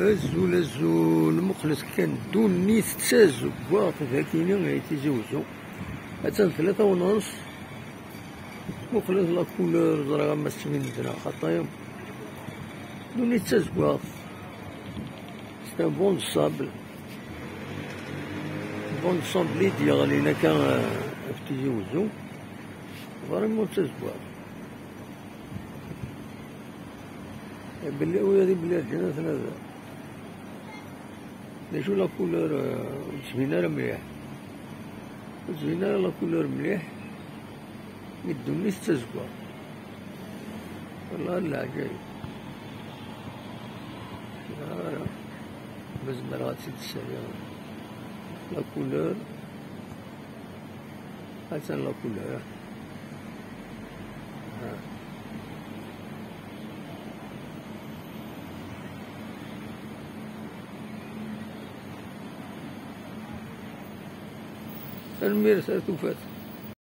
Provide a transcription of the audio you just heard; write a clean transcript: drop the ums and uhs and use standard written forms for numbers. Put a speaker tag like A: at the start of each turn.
A: الزول الزول مخلص كان دوني تسازو واقف هاكيني تيزوزو حتى 3:30. مخلص la couleur زرا ما سمين خطايا دوني تسازو. c'est un bon sable، bon sable ديالنا كان في تيزوزو vraiment تسازو. بلي وهذه بلي رجعنا ثلاثة شو la couleur زوينة راه مليح، زوينة la couleur مليح يدوني تزكوا والله العجايب. مزمر غاتسد السريع la couleur، حسن la couleur. المير توفات.